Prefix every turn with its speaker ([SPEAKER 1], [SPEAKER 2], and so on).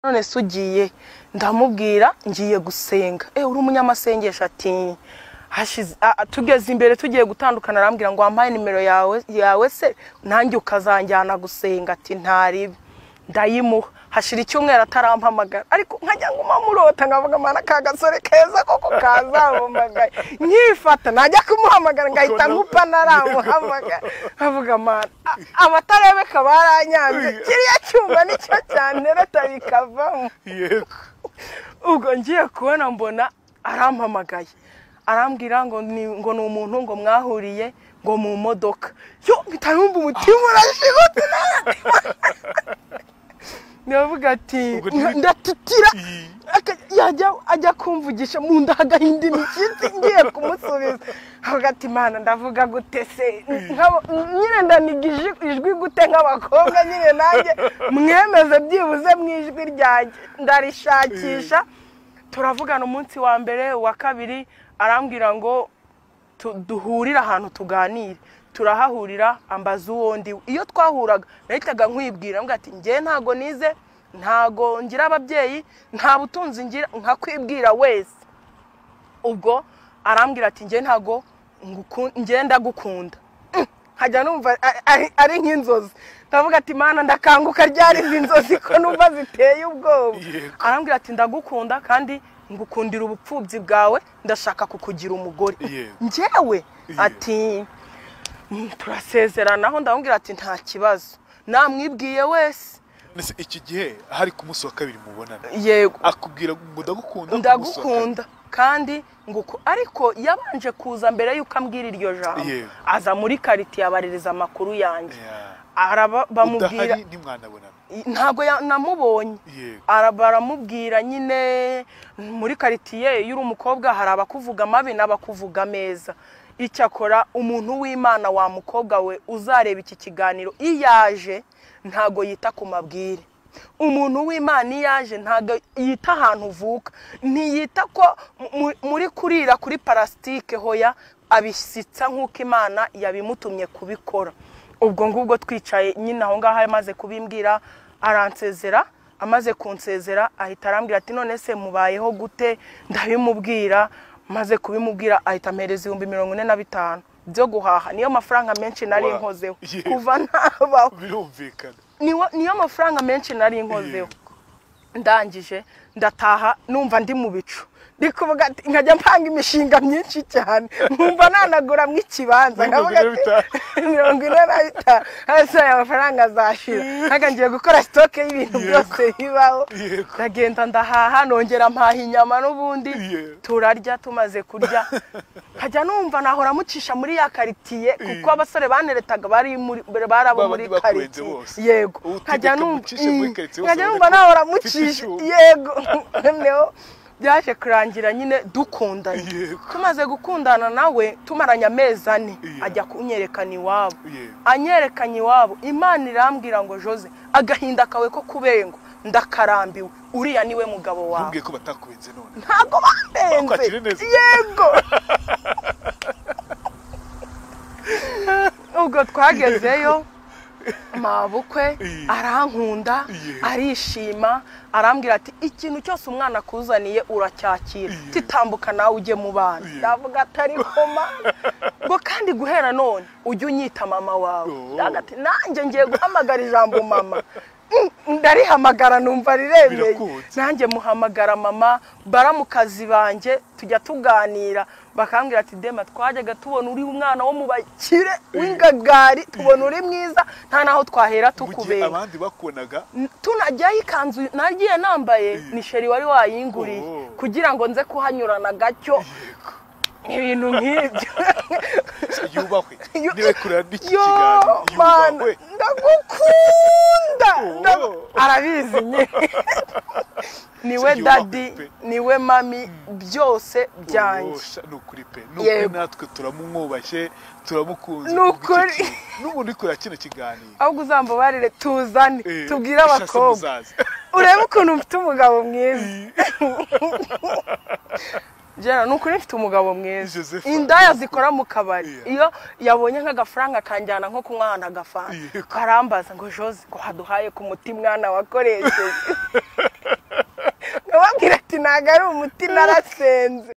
[SPEAKER 1] None se ugiye? Ndamubwira ngiye gusenga. Uri umunyamasengesho? Ati hashize tugeze imbere tugiye gutandukana, arambwira ngo wampaye nimero yawe se nanjye ukazanjyana gusenga? Ati ntaribi. Ndayimuha. Hashira icyumweru atarampamagara, ariko nkajya nguma murota, nkavuga mana ka gasore keza koko kazampamagaye, nkifata najya kumuhamagara ngahita nkupa naramuhamagara, nkavuga mana abatarebeka baranyanze, kiriya cyuma nicyo cyantereta bikavamo. Ubwo ngiye kubona mbona arampamagaye, arambwira ngo ni umuntu ngo mwahuriye ngo mu modoka. Yo mpita numva umutima urashigutse, ndavuga ati ndatitira, yajya ajya kumvugisha mu nda agahinda imishyitsi ngiye kumusubiza. Avuga ati mana ndavuga gute se, nyine ndaniga ijwi gute nk'abakobwa nyine nanjye mwemeze byibuze mu ijwi ryanjye, ndarishakisha. Turavugana umunsi wa mbere, wa kabiri, arambwira ngo duhurire ahantu tuganire. Turahahurira, ambaza uwo ndi. Iyo twahuraga nahitaga nkwibwira, mbwa ati njye ntago nize, ntago ngira ababyeyi, nta butunzi ngira, nkakwibwira wese. Ubwo arambwira ati njye ntago njye ndagukunda. Nkajya numva ari nk'inzozi, ndavuga ati mana ndakanguka ryari izi nzozi ko numva ziteye ubwoba. Arambwira ati ndagukunda kandi ngukundira ubupfubyi bwawe, ndashaka kukugira umugore. Njyewe ati turasezeranaho, ndamubwira ati nta kibazo, namwibwiye wese.
[SPEAKER 2] Iki gihe hari ku munsi wa kabiri mubonana,
[SPEAKER 1] yego,
[SPEAKER 2] akubwira ngo ndagukunda,
[SPEAKER 1] ndagukunda kandi nguko, ariko yabanje kuza mbere yuko ambwira iryo jambo, aza muri karitiye abaririza amakuru yanjye, bamubwira ntago namubonye, baramubwira nyine muri karitiye iyo uri umukobwa hari abakuvuga mabi n'abakuvuga meza. Icyakora umuntu w'Imana wa mukobwa we uzareba iki kiganiro, iyaje ntago yita ku mabwire. Umuntu w'Imana iyaje ntago yita ahantu uvuka, ntiyita ko muri kurira kuri parasitike, hoya abisitsa nk'uko Imana yabimutumye kubikora. Ubwo ngubwo twicaye nyine aho ngaho amaze kubimbwira aransezera, amaze kunsezera ahita arambwira ati none se mubayeho gute? Ndabimubwira, maze kubimubwira ahita ampereza 45,000 byo guhaha. Niyo mafaranga menshi nari nkozeho kuva nabaho,
[SPEAKER 2] birumvikana,
[SPEAKER 1] niyo mafaranga menshi nari nkozeho. Ndangije ndataha numva ndi mu bicu, ndi kuvuga ati nkajya mpanga imishinga myinshi cyane, nkumva nanagura mu ikibanza, nkavuga ati 45 hasi aya mafaranga azashira, nkaga ngiye gukora stock y'ibintu byose bibaho. Ndagenda ndahaha, nongera mpaha inyama n'ubundi turarya. Tumaze kurya nkajya numva nahora mucisha muri ya karitiye, kuko abasore baneretaga bari muri barabo muri karitiye, yego, nkajya numva nahora mucisha, yego. Noneho byaje kurangira nyine dukundanye. Tumaze gukundana nawe tumaranye amezi 4, ajya kunyerekana iwabo. Anyerekanye iwabo, Imana irambwira ngo Jose, agahinda kawe ko kubengwa ndakarambiwe, uriya niwe mugabo wawe.
[SPEAKER 2] Ntumbwiye ko batakubenze none?
[SPEAKER 1] Ntago bambenze, yego. Ubwo twagezeyo mabukwe arankunda, arishima, arambwira ati ikintu cyose umwana akuzaniye uracyakira, titambuka nawe ujye mu bana. Ndavuga atari koma ngo kandi guhera none ujye unyita mama wawe. Ndavuga ati nanjye ngiye guhamagara ijambo mama, ndarihamagara numva riremeye, nanjye muhamagara mama. Baramukazi banjye tujya tuganira, bakambwira ati Dema twajyaga tubona uri umwana wo mu bakire w'ingagari, tubona uri mwiza, nta naho twahera tukubera.
[SPEAKER 2] Abandi bakubonaga
[SPEAKER 1] tunajyayo ikanzu nagiye nambaye ni sheri wari wayinguriye kugira ngo nze kuhanyurana gacyo, ibintu nk'ibyo.
[SPEAKER 2] Yubahwe niwe kurira n'iki kiganiro, yubahwe,
[SPEAKER 1] ndagukunda, arabizi nyine, niwe dadi, niwe mami, byose byanjye.
[SPEAKER 2] Nukuri pe, nukuri natwe turamumwubashye, turamukunze,
[SPEAKER 1] nukuri
[SPEAKER 2] n'umuntu uri kureba kino kiganiro.
[SPEAKER 1] Ahubwo uzambabarire tuzane tubwire abakobwa, urebe ukuntu mfite umugabo mwiza. Jana nukuri mfite umugabo mwiza. Indaya zikora mu kabari, iyo yabonye nk'agafaranga kanjyana nko kunywa ahantu agafanta, arambaza ngo Jose ngo haduhaye ku muti mwana wakoresheje. Ntabwo ari umuti, narasenze.